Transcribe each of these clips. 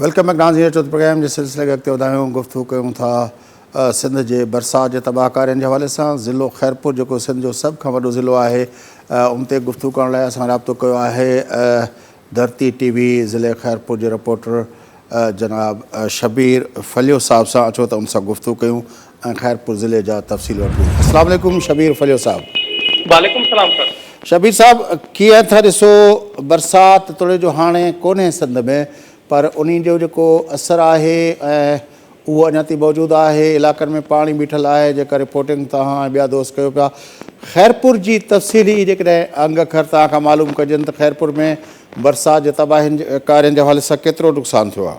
Welcome back ناظرين اچو ته پروگرام جي سلسلي کي اڳتي وڌايون گفتگو ڪيون ٿا سنڌ جي برسات جي تباهڪارين جي حوالي سان ضلعو خيرپور جيڪو سنڌ جو سڀ کان وڏو ضلعو آهي ان تي گفتگو ڪرڻ لاء اسان رابطو ڪيو آهي ڌرتي ٽي وي ضلعي خيرپور جي رپورٽر جناب شبير ڦليو صاحب سان اچو ته ان سان گفتگو ڪيون ۽ خيرپور ضلعي جا تفصيل وٺون. السلام عليڪم شبير ڦليو صاحب. وعليڪم السلام سر. شبير صاحب ڪيئن ٿا ڏسو برسات توڙي جو هاڻي ڪونهي سنڌ ۾ پر انهي جو جيڪو اثر آهي ۽ اهو اڃا تائين موجود آهي علائقن ۾ پاڻي بيٺل آهي جيڪا رپورٽنگ توهان ۽ ٻيا دوست ڪيو پيا خيرپور جي تفصيلي جيڪڏهن انگ اکر توهان کان معلوم ڪجن ته خيرپور ۾ برسات جي تباهين ڪارين جي حوالي سان ڪيترو نقصان ٿيو آهي؟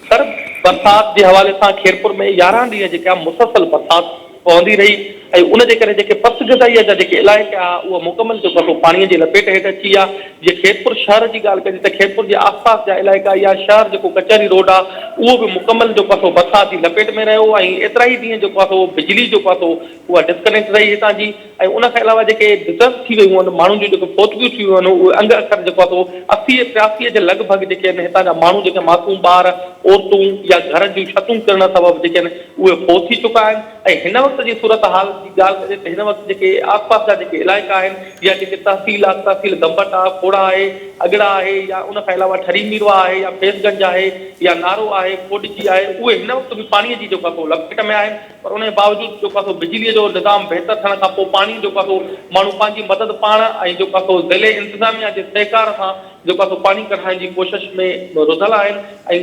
سر برسات جي حوالي سان خيرپور ۾ 11 ڏينهن جيڪا مسلسل برسات پوندي رهي ۽ ان جي ڪري جيڪي پسگردائيء جا جيڪي علائقا ها اهي مڪمل جيڪو سو پاڻي جي لپيٽ هيٺ اچي ويا. جي خيرپور شهر جي ڳالهه ڪجي ته خيرپور جي آس پاس جا علائقا يا شهر جيڪو ڪچهري روڊ آ اهو به مڪمل جيڪو آ سو برسات جي لپيٽ ۾ رهيو ۽ ايترا ئي ڏينهن جيڪو آ سو بجلي جيڪو آ سو اها ڊسڪنيڪٽ رهي هتان جي ۽ ان کان علاوه جيڪي ڊزرو ٿي ويون آهن ماڻهن جون جيڪي فوتگيون ٿي ويون آهن اهي انگ اکر جيڪو آ سو 80 ۽ 83 جي لڳ ڀڳ جيڪي آهن هتان جا ماڻهو جيڪي معصوم ٻار عورتون يا گهرن جون ڇتون ڪرڻ سبب جيڪي آهن اهي فوت ٿي چڪا آهن ۽ هن وقت جي صورتحال جي ڳالهه ڪجي ته هن وقت جيڪي آس پاس جا جيڪي علائقا آهن يا جيڪي تحصيل آ تحصيل گمبٽ آ، کوڙا آهي، اڳڙا آهي يا ان کان علاوه ٺري ميرواهه آهي يا فيض گنج آهي يا نارو آهي، ڪوڏجي آهي اهي هن وقت به پاڻي جي جيڪو آ سو لپيٽ ۾ آهن پر ان جي باوجود جيڪو آ سو بجلي جو نظام بهتر ٿيڻ کان پوء پاڻي جيڪو آ سو ماڻهو پنهنجي مدد پاڻ ۽ جيڪو آ سو ضلعي انتظاميا جي سهڪار سان جيڪو آ سو پاڻي ڪڍائڻ جي ڪوشش ۾ رڌل آهن ۽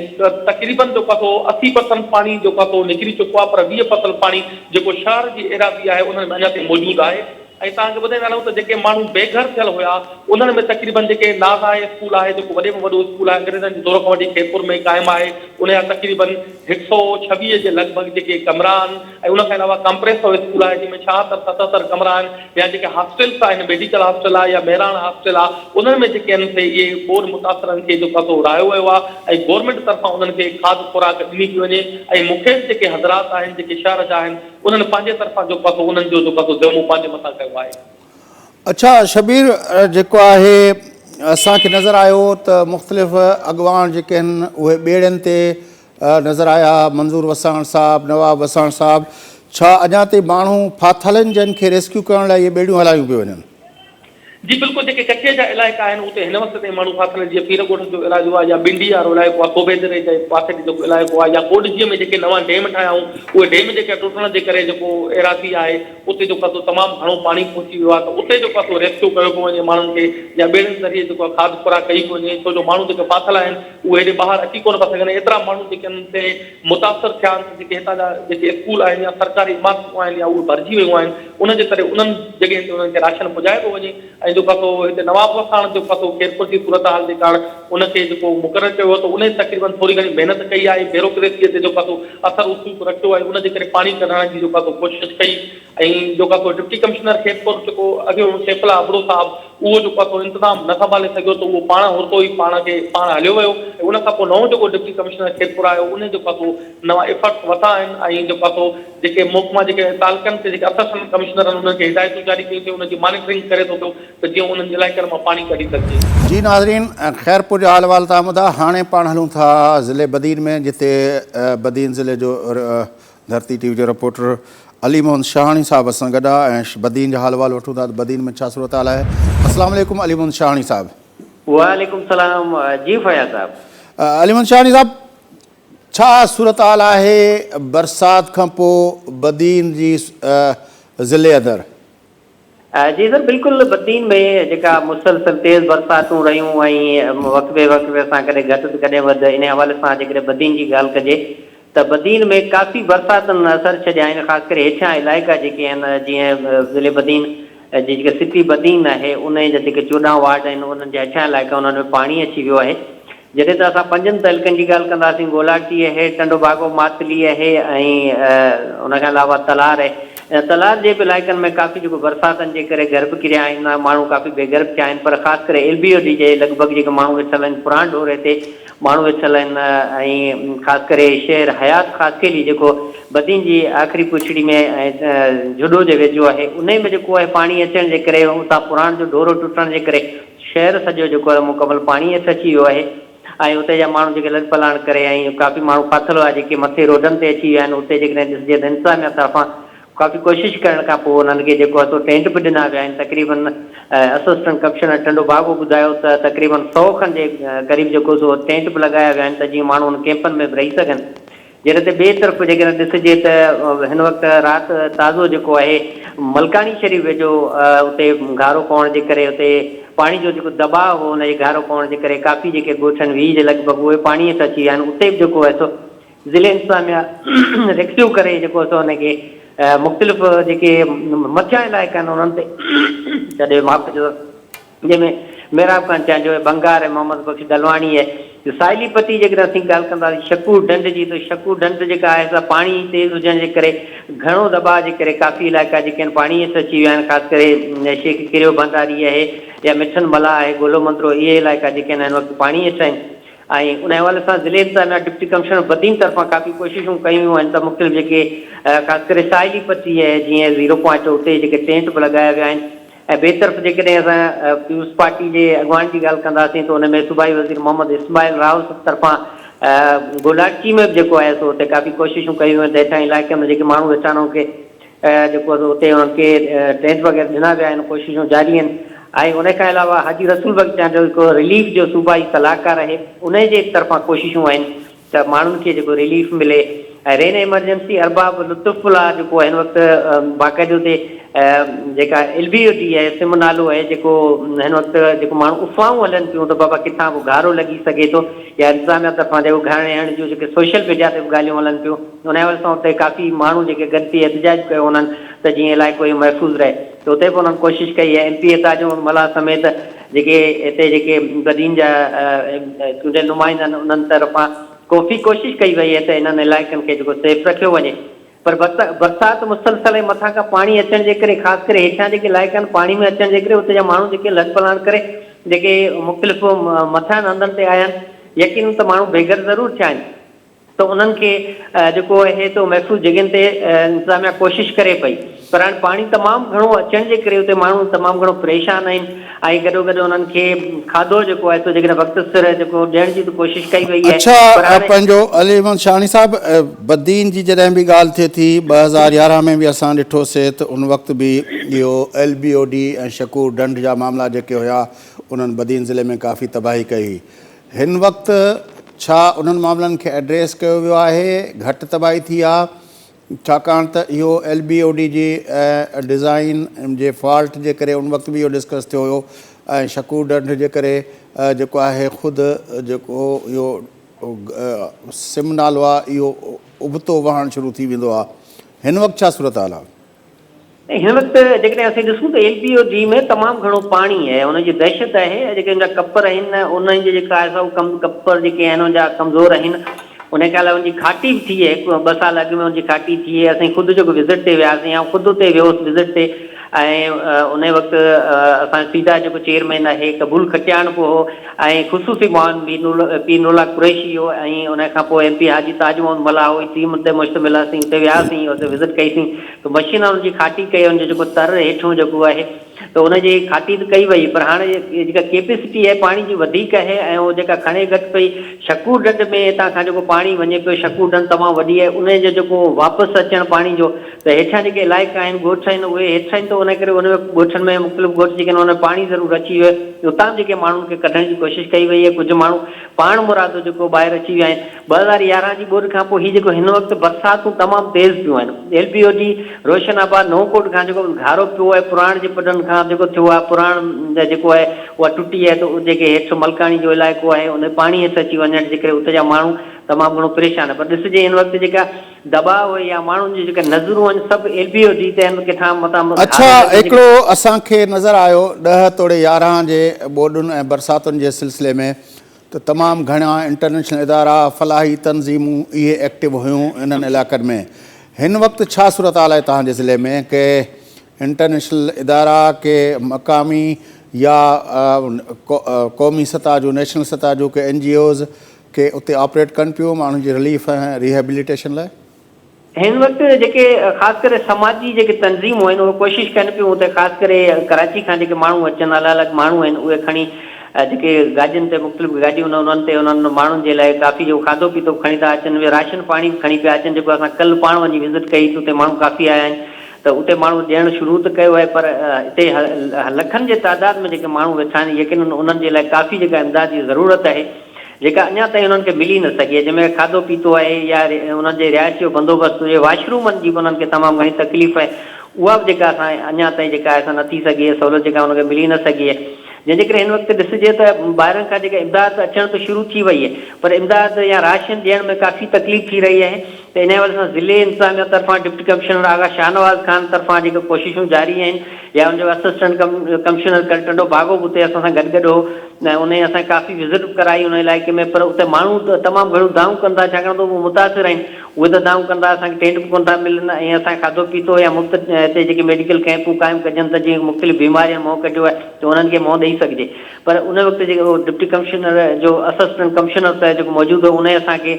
تقريبن جيڪو آ سو 80 پرسنٽ پاڻي جيڪو آ سو نڪري چڪو آ پر 20 پرسنٽ پاڻي جيڪو شهر جي ايراضي آهي انهن ۾ اڃا تائين موجود آهي ۽ توهان کي ٻڌائيندا هلون ته جيڪي ماڻهو بي گهر ٿيل هيا انهن ۾ تقريبن جيڪي ناز هاء اسڪول آهي جيڪو وڏي ۾ وڏو اسڪول آهي انگريزن جي دور کان وٺي خيرپور ۾ قائم آهي ان جا تقريبن هڪ سئو ڇويهه جي لڳ ڀڳ جيڪي ڪمرا آهن ۽ ان کان علاوه ڪمپريسو اسڪول آهي جنهن ۾ ڇاهتر ستهتر ڪمرا آهن يا جيڪي هاسٽلس آهن ميڊيڪل هاسٽل آهي يا مهراڻ هاسٽل آهي انهن ۾ جيڪي آهن سي اهي ٻوڏ متاثرن کي جيڪو آهي سو رهايو ويو آهي ۽ گورنمينٽ طرفان انهن کي کاڌ خوراڪ ڏني پئي وڃي ۽ مخيس جيڪي حضرات آهن جيڪي شهر جا آهن انهن پنهنجي طرفان جيڪو آهي سو انهن جو جيڪو آهي سو ذمو پنهنجي مٿان کنيو آهي. اڇا شبير جيڪو آهي اسان کي نظر آيو ته مختلف اڳواڻ جيڪي آهن اهي ٻيڙين تي نظر آيا منظور وساڻ صاحب نواب وساڻ صاحب ڇا اڃا تائين ماڻهو ڦاٿل آهن جن کي ريسڪيو ڪرڻ لاء اهي ٻيڙيون هلايون پيون وڃن. جي بلڪل جيڪي ڪچي جا علائقا آهن اتي هن وقت تائين ماڻهو ڦاٿل آهن جيئن پير ڳوٺ جو علائقو آهي يا ٻنڊي وارو علائقو آهي ڪوبي دري جي پاسي تي جيڪو علائقو آهي يا ڪوڏجي ۾ جيڪي نوان ڊيم ٺاهيا آهن اهي ڊيم جيڪي ٽٽڻ جي ڪري جيڪو ايراضي آهي اتي جيڪو آهي سو تمام گهڻو پاڻي پهچي ويو آهي ته اتي جيڪو آهي سو ريسڪيو ڪيو پيو وڃي ماڻهن کي يا ٻيڙين ذريعي جيڪو آهي کاڌ خوراڪ ڪئي پيو وڃي ڇو جو ماڻهو جيڪي ڦاٿل آهن اهي هيڏي ٻاهر اچي ڪونه پيا سگهن ايترا ماڻهو جيڪي آهن سي متاثر ٿيا آهن ته جيڪي هتان جا جيڪي اسڪول آهن يا سرڪاري عمارتون آهن يا اهي ڀرجي ويون آهن ان جي ڪري انهن جڳهين تي انهن کي راشن پڄايو پيو وڃي ۽ جيڪو آهي سو هتي نواب وساڻ جيڪو آهي سو خيرپور جي صورتحال جي ڪاڻ ان کي جيڪو مقرر ڪيو ويو ته انهي تقريبن ٿوري گهڻي محنت ڪئي آهي بيروڪريسيء تي جيڪو آهي سو اثر رسوخ رکيو ۽ ان جي ڪري پاڻي ڪڍڻ جي جيڪو آهي سو ڪوشش ڪئي ۽ جيڪو آهي سو ڊپٽي ڪمشنر خيرپور جيڪو اڳيون سيف الله ابڙو صاحب اهو جيڪو آهي سو انتظام نه سنڀالي سگهيو ته اهو پاڻ هرتو ئي پاڻ کي پاڻ هليو ويو ۽ ان کان پوء نئون جيڪو ڊپٽي ڪمشنر خيرپور آيو انهي جيڪو آهي سو نوان ايفرٽس ورتا آهن ۽ جيڪو آهي سو جيڪي محڪما جيڪي تعلقن تي جيڪي اسسٽنٽ ڪمشنر آهن انهن کي هدايتون جاري ڪيون اٿئي انهن جي مانيٽرنگ ڪري ٿو پيو ته جيئن انهن علائقن مان پاڻي ڪڍي سگهجي. جي ناظرين خيرپور جا حال احوال تان ٻڌا هاڻي پاڻ هلون ٿا ضلعي بدين ۾ جتي بدين ضلعي جو ڌرتي ٽي وي جو رپورٽر علي محمد شاهاڻي صاحب اسان گڏ آ ۽ بدين جا حال احوال وٺون ٿا ته بدين ۾ ڇا صورتحال آهي. السلام عليڪم علي محمد شاهاڻي صاحب. وعليڪم السلام جي فياض صاحب. علي محمد شاهاڻي صاحب ڇا صورتحال آهي برسات کان پو بدين جي ضلعي اندر. جي سر بلڪل بدين ۾ جيڪا مسلسل تيز برساتون رهيون ۽ وقفي وقفي سان ڪڏهن گهٽ ته ڪڏهن وڌ انهي حوالي سان جيڪڏهن بدين جي ڳالهه ڪجي ته بدين ۾ ڪافي برساتن اثر ڇڏيا آهن خاص ڪري هيٺيان علائقا جيڪي آهن جيئن ضلعي بدين جي جيڪا سٽي بدين آهي انهي جا جيڪي 14 وارڊ آهن انهن جا هيٺيان علائقا انهن ۾ پاڻي اچي ويو آهي جڏهن ته اسان پنجن تعلقن جي ڳالهه ڪنداسين، گولاڙچي اهي، ٽنڊو باگو، ماتلي اهي ۽ ان کان علاوه تلهار اهي. تلهار جي به علائقن ۾ ڪافي جيڪو برساتن جي ڪري گهر به ڪريا آهن، ماڻهو ڪافي بي گهر به ٿيا آهن پر خاص ڪري ايل بي او ڊي جي لڳ ڀڳ جيڪي ماڻهو ويٺل آهن، پراڻ ڍوري تي ماڻهو ويٺل آهن ۽ خاص ڪري شهر حيات خاصخيلي جيڪو بدين جي آخري پڇڙي ۾ ۽ جهڏو جي ويجهو آهي، انهي ۾ جيڪو آهي پاڻي اچڻ جي ڪري اتان پراڻ جو ڍورو ٽٽڻ جي ڪري شهر سڄو جيڪو آهي مڪمل پاڻي هيٺ اچي ويو آهي. ۽ اتي جا ماڻهو جيڪي لڏپلاڻ ڪري ۽ ڪافي ماڻهو ڦاٿل هئا جيڪي مٿي روڊن تي اچي ويا آهن اتي جيڪڏهن ڏسجي ته انتظاميا طرفان ڪافي ڪوشش ڪرڻ کان پوء انهن کي جيڪو آهي سو ٽينٽ به ڏنا ويا آهن تقريبن اسسٽنٽ ڪمشنر ٽنڊو باگو ٻڌايو ته تقريبن سئو کن جي قريب جيڪو سو ٽينٽ به لڳايا ويا آهن ته جيئن ماڻهو انهن ڪيمپن ۾ به رهي سگهن جڏهن ته ٻئي طرف جيڪڏهن ڏسجي ته هن وقت رات تازو جيڪو آهي ملڪاڻي شريف ويجهو اتي گهارو پوڻ جي ڪري اتي پاڻي جو جيڪو دٻاء هو ان جي گهارو پوڻ جي ڪري ڪافي جيڪي ڳوٺ آهن 20 جي لڳ ڀڳ اهي پاڻي هيٺ اچي ويا آهن اتي به جيڪو آهي سو ضلعي انتظاميا ريڪسيو ڪري جيڪو سو ان کي مختلف جيڪي مٿيان علائقا آهن انهن تي ڇڏي معاف ڪجو جنهن ۾ محراب خان چانڊيو ۽ ڀنگار ۽ محمد بخش ڏلواڻي ۽ ساحلي پٽي جيڪڏهن اسين ڳالهه ڪنداسين شڪور ڍنڍ جي ته شڪور ڍنڍ جيڪا آهي سا پاڻي تيز هجڻ جي ڪري گهڻو دٻاء جي ڪري ڪافي علائقا جيڪي آهن پاڻي هيٺ اچي ويا آهن خاص ڪري شيخ ڪريو ڀنڊاري آهي يا مٺن ملاح آهي گولو مندرو اهي علائقا جيڪي آهن هن وقت پاڻي هيٺ آهن ۽ ان حوالي سان ضلعي انتظاميا ڊپٽي ڪمشنر بدين طرفان ڪافي ڪوششون ڪيون ويون آهن ته مختلف جيڪي خاص ڪري ساحلي پٽي آهي جيئن زيرو پوائنٽ اتي جيڪي ٽينٽ به لڳايا ويا آهن ۽ ٻئي طرف جيڪڏهن اسان پيپلز پارٽي جي اڳواڻ جي ڳالهه ڪنداسين ته ان ۾ صوبائي وزير محمد اسماعيل راهو صاحب طرفان گولاڙچي ۾ به جيڪو آهي سو اتي ڪافي ڪوششون ڪيون ويون ته هيٺان علائقي ۾ جيڪي ماڻهو ويٺا آهن انهن کي جيڪو آهي سو اتي انهن کي ٽينٽ وغيره ڏنا ويا آهن ڪوششون جاري آهن ۽ ان کان علاوه حاجي رسول بخش چانڊيو هڪ رليف جو صوبائي صلاحڪار آهي ان جي طرفان ڪوششون آهن ته ماڻهن کي جيڪو رليف ملي ۽ رين ايمرجنسي ارباب لطف الله جيڪو هن وقت باقاعدي اتي جيڪا ايل بي او ڊي آهي سم نالو آهي جيڪو هن وقت جيڪو ماڻهو افواهون هلن پيون ته بابا ڪٿان به گهارو لڳي سگهي ٿو يا انتظاميا طرفان جيڪو گهرڻ هڻڻ جون جيڪي سوشل ميڊيا تي به ڳالهيون هلن پيون ان حوالي سان اتي ڪافي ماڻهو جيڪي گڏ ٿي احتجاج ڪيو انهن ته جيئن علائقو اهو محفوظ رهي ته اتي به انهن ڪوشش ڪئي آهي ايم پي اي تاج محمد ملاح سميت جيڪي هتي جيڪي بدين جا چونڊيل نمائندا آهن انهن طرفان ڪوفي ڪوشش ڪئي وئي آهي ته انهن علائقن کي جيڪو سيف رکيو وڃي پر برسات مسلسل ۽ مٿان کان پاڻي اچڻ جي ڪري خاص ڪري هيٺيان جيڪي علائقا آهن پاڻي ۾ اچڻ جي ڪري اتي جا ماڻهو جيڪي لڏپلاڻ ڪري جيڪي مختلف مٿاهن هنڌن تي آيا آهن يقينن ته ماڻهو بيگهر ضرور ٿيا آهن. ته انهن کي جيڪو اهي ته محفوظ جڳهين تي انتظاميا ڪوشش ڪري پئي پر هاڻي پاڻي تمام گهڻو اچڻ جي ڪري اتي ماڻهو تمام گهڻو پريشان آهن ۽ گڏو گڏ انهن کي کاڌو جيڪو آهي سو جيڪڏهن وقت سر جيڪو ڏيڻ جي به ڪوشش ڪئي وئي آهي اڇا پر هاڻي. پنهنجو علي احمد شاهاڻي صاحب بدين جي جڏهن به ڳالهه ٿئي ٿي 2011 ۾ به اسان ڏٺو سي ته ان وقت به اهو L B O D ۽ Shakoor ڍنڍ جا معاملا جيڪي هيا انهن بدين ضلعي ۾ ڪافي تباهي ڪئي هئي هن وقت ڇا انهن معاملن کي ايڊريس ڪيو ويو آهي، گهٽ تباهي ٿي آ، ڇاڪاڻ ته اهو ايل بي او ڊي جي ڊزائين جي فالٽ جي ڪري ان وقت به اهو ڊسڪس ٿيو هيو ۽ شڪور ڍنڍ جي ڪري جيڪو آهي خود جيڪو اهو سم نالو آ اهو ابتو وهڻ شروع ٿي ويندو آ هن وقت ڇا صورتحال آ؟ هن وقت جيڪڏهن اسين ڏسون ته ايل بي او ڊي ۾ تمام گهڻو پاڻي آهي ان جي دهشت آهي ۽ جيڪي ان جا ڪپر آهن انهن جي جيڪا آهي سا ڪم ڪپر جيڪي آهن ان جا ڪمزور آهن ان کان علاوه ان جي کاٽي به ٿي آهي هڪ ٻه سال اڳ ۾ ان جي کاٽي ٿي آهي اسين خود جيڪو وزٽ تي وياسين آئون خود اتي ويو هوس وزٽ تي ۽ ان وقت اسان سيدا جيڪو چيئرمين آهي قبول کٽياڻ به هو ۽ خصوصي معاون پير نورالله قريشي هو ۽ ان کان پوء ايم پي حاجي تاج محمد ملاح هو ٽيم تي مشتمل هئاسين اتي وياسين اتي وزٽ ڪئي سين ته مشين ان جي کاٽي ڪئي ان جو جيڪو تر هيٺون جيڪو آهي ته ان جي کاٽي ته ڪئي وئي پر هاڻي جيڪا ڪيپيسٽي آهي پاڻي جي وڌيڪ آهي ۽ اهو جيڪا کڻي گهٽ پئي شڪور ڍنڍ ۾ هتان کان جيڪو پاڻي وڃي پيو شڪور ڍنڍ تمام وڏي آهي ان جو جيڪو واپس اچڻ پاڻي جو ته هيٺيان جيڪي علائقا آهن، ڳوٺ آهن، اهي هيٺ آهن ته ان ڪري ان ۾ ڳوٺن ۾ مختلف ڳوٺ جيڪي آهن ان ۾ پاڻي ضرور اچي ويو آهي. اتان به جيڪي ماڻهن کي ڪڍڻ جي ڪوشش ڪئي وئي آهي، ڪجهه ماڻهو پاڻ مرادو جيڪو ٻاهر اچي ويا آهن. 2011 جي ٻوڏ کان پوء هي جيڪو هن وقت برساتون تمام تيز پيون آهن. ايل بي او جي روشن آباد نئون ڪوٽ کان جيڪو گهارو پيو آهي، پراڻ جي پڊن کان جيڪو ٿيو آهي، پراڻ جيڪو آهي اها ٽٽي آهي ته جيڪي هيٺ ملڪاڻي جو علائقو آهي ان پاڻي هيٺ اچي وڃڻ جي ڪري اتي جا ماڻهو تمام گهڻو پريشان آهن پر ڏسجي هن وقت جيڪا دٻاء يا ماڻهن جون جيڪي نظرون آهن سڀ ايل بي او جي تي آهن ڪٿان متان اڇا هڪڙو اسان کي نظر آيو ڏهه توڙي 11 جي ٻوڏن ۽ برساتن جي سلسلي ۾ ته تمام گهڻا انٽرنيشنل ادارا فلاحي تنظيمون اهي ايڪٽو هيون انهن علائقن ۾ هن وقت ڇا صورتحال آهي توهان جي ضلعي ۾ ڪي انٽرنيشنل ادارا ڪي مقامي يا قومي سطح جون نيشنل سطح جون ڪي اين جي اوز ڪي اتي آپريٽ ڪن پيون ماڻهن جي رليف ۽ ريهيبليٽيشن لاء؟ هن وقت جيڪي خاص ڪري سماجي جيڪي تنظيمون آهن اهي ڪوشش ڪن پيون ته خاص ڪري ڪراچي کان جيڪي ماڻهو اچن الڳ الڳ ماڻهو آهن اهي کڻي جيڪي گاڏين تي مختلف گاڏيون آهن انهن تي انهن ماڻهن جي لاء ڪافي جيڪو کاڌو پيتو به کڻي ٿا اچن اهي راشن پاڻي به کڻي پيا اچن جيڪو اسان ڪلهه پاڻ وڃي وزٽ ڪئي ته اتي ماڻهو ڪافي آيا آهن ته اتي ماڻهو ڏيڻ شروع ته ڪيو آهي پر اتي لکن جي تعداد ۾ جيڪي ماڻهو ويٺا آهن يقينن انهن جي لاء ڪافي جيڪا امداد جي ضرورت آهي جيڪا اڃا تائين انهن کي ملي نه سگهي آهي جنهن ۾ کاڌو پيتو آهي يا انهن جي رهائش جو بندوبست هجي واش رومن جي به انهن کي تمام گهڻي تڪليف آهي اها به جيڪا اسان اڃا تائين جيڪا آهي سا نه ٿي سگهي آهي سهولت جيڪا انهن کي ملي نه سگهي آهي جنهن جي ڪري هن وقت ڏسجي ته ٻاهرن کان جيڪا امداد اچڻ ته شروع ٿي وئي آهي پر امداد يا راشن ڏيڻ ۾ ڪافي تڪليف ٿي رهي آهي ته انهي حوالي سان ضلعي انتظاميا طرفان ڊپٽي ڪمشنر آغا شاهنواز خان طرفان جيڪي ڪوششون جاري آهن يا ان جو اسسٽنٽ ڪمشنر ٽنڊو باگو به اتي اسان سان گڏ گڏ هو ۽ انهي اسان کي ڪافي وزٽ به ڪرائي ان علائقي ۾ پر اتي ماڻهو تمام گهڻيون دانهون ڪن ٿا ڇاڪاڻ ته اهي متاثر آهن اهي ته دانهون ڪن ٿا اسان کي ٽينٽ به ڪونه ٿا ملن ۽ اسان کي کاڌو پيتو يا مفت هتي جيڪي ميڊيڪل ڪئمپون قائم ڪجن ته جيئن مختلف بيمارين منهن ڪڍيو آهي ته انهن کي منهن ڏئي سگهجي پر ان وقت جيڪو ڊپٽي ڪمشنر جو اسسٽنٽ ڪمشنر صاحب جيڪو موجود هو انهي اسان کي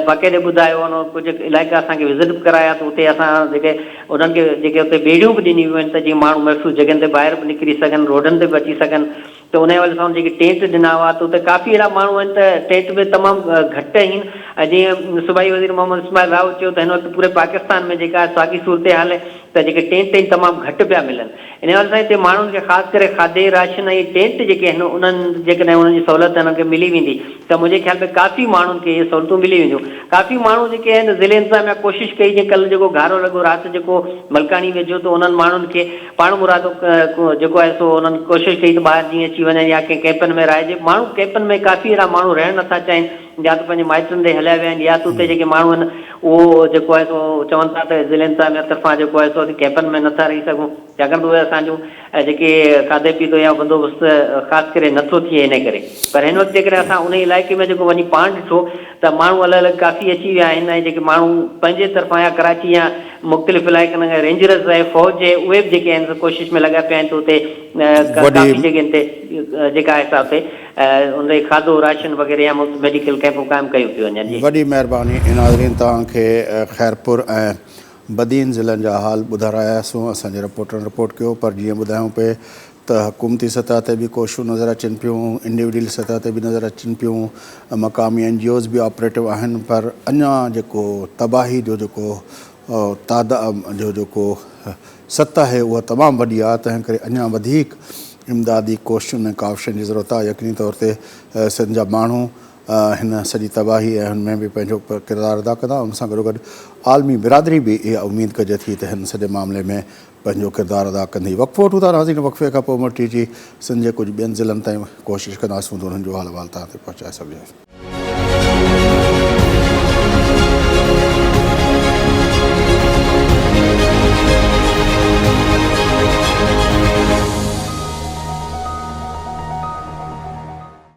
باقاعدي ٻڌايو ان ڪجهه علائقا اسان کي وزٽ به ڪرايا ته اتي اسان جيڪي انهن کي جيڪي اتي ٻيڙيون به ڏنيون ويون آهن ته جيئن ماڻهو محفوظ جڳهين تي ٻاهر به نڪري سگهن روڊن تي به اچي سگهن ته انهي حوالي سان جيڪي ٽينٽ ڏنا هئا ته اتي ڪافي اهڙا ماڻهو آهن ته ٽينٽ به تمام گهٽ آهن ۽ جيئن صوبائي وزير محمد اسماعيل راهو چيو ته هن وقت پوري پاڪستان ۾ جيڪا ساڳي صورتحال آهي ته جيڪي ٽينٽ آهن تمام گهٽ پيا ملن ان حوالي سان هتي ماڻهن کي خاص ڪري کاڌي، راشن ۽ ٽينٽ جيڪي آهن انهن جيڪڏهن انهن جي سهولت هنن کي ملي ويندي ته منهنجي خيال ۾ ڪافي ماڻهن کي اهي سهولتون ملي وينديون. ڪافي ماڻهو جيڪي آهن ضلعي انتظاميا ڪوشش ڪئي جيئن ڪلهه جيڪو گهارو لڳو رات جيڪو ملڪاڻي ويجهو ته انهن ماڻهن کي پاڻمرادو جيڪو آهي سو انهن ڪوشش ڪئي ته ٻاهر جيئن اچي وڃن يا ڪنهن ڪئمپن ۾ رهائجي ماڻهو ڪئمپن ۾ ڪافي اهڙا ماڻهو رهڻ نٿا چاهين يا ته پنهنجي مائٽن ڏي هليا ويا آهن يا ته اتي جيڪي ماڻهو آهن اهو جيڪو آهي سو چون ٿا ته ضلعي انتظاميا طرفان جيڪو آهي سو اسين ڪئمپن ۾ نٿا رهي سگهون ڇاڪاڻ ته اهي اسان جون جيڪي کاڌي پيتو يا بندوبست خاص ڪري نٿو ٿئي انهي ڪري پر هن وقت جيڪڏهن اسان انهي علائقي ۾ جيڪو وڃي پاڻ ڏٺو ته ماڻهو الڳ الڳ ڪافي اچي ويا آهن ۽ جيڪي ماڻهو پنهنجي طرفان يا ڪراچي يا مختلف علائقن کان رينجرز آهي فوج آهي اهي به جيڪي آهن سو ڪوشش ۾ لڳا پيا آهن ته اتي ڪافي جڳهين تي جيڪا آهي سا اتي ان تي کاڌو راشن وغيره يا مفت ميڊيڪل ڪئمپون قائم ڪيون پيون وڃن جي. وڏي مهرباني ناظرين توهان کي خيرپور ۽ بدين ضلعن جا حال ٻڌاراياسون اسان جي رپورٽرن رپورٽ ڪيو پر جيئن ٻڌايون پئي ته حڪومتي سطح تي به ڪوششون نظر اچن پيون انڊيوڊيل سطح تي به نظر اچن پيون مقامي اين جي اوز به آپريٽو آهن پر اڃا جيڪو تباهي جو جيڪو تعداد جو جيڪو سطح آهي اها تمام وڏي آهي تنهن ڪري اڃا وڌيڪ امدادي ڪوششن ۽ ڪاوشن جي ضرورت آهي يقيني طور تي سنڌ جا ماڻهو هن سڄي تباهي ۽ هن ۾ به پنهنجو ڪردار ادا ڪندا ان سان گڏوگڏ عالمي برادري به اها اميد ڪجي ٿي ته هن سڄي معاملي ۾ پنهنجو ڪردار ادا ڪندي. وقفو وٺون ٿا ناظرين وقفي کان پوء موٽي اچي سنڌ جي ڪجهه ٻين ضلعن تائين ڪوشش ڪنداسون ته انهن جو حال احوال توهان تائين پهچائي سگهجي.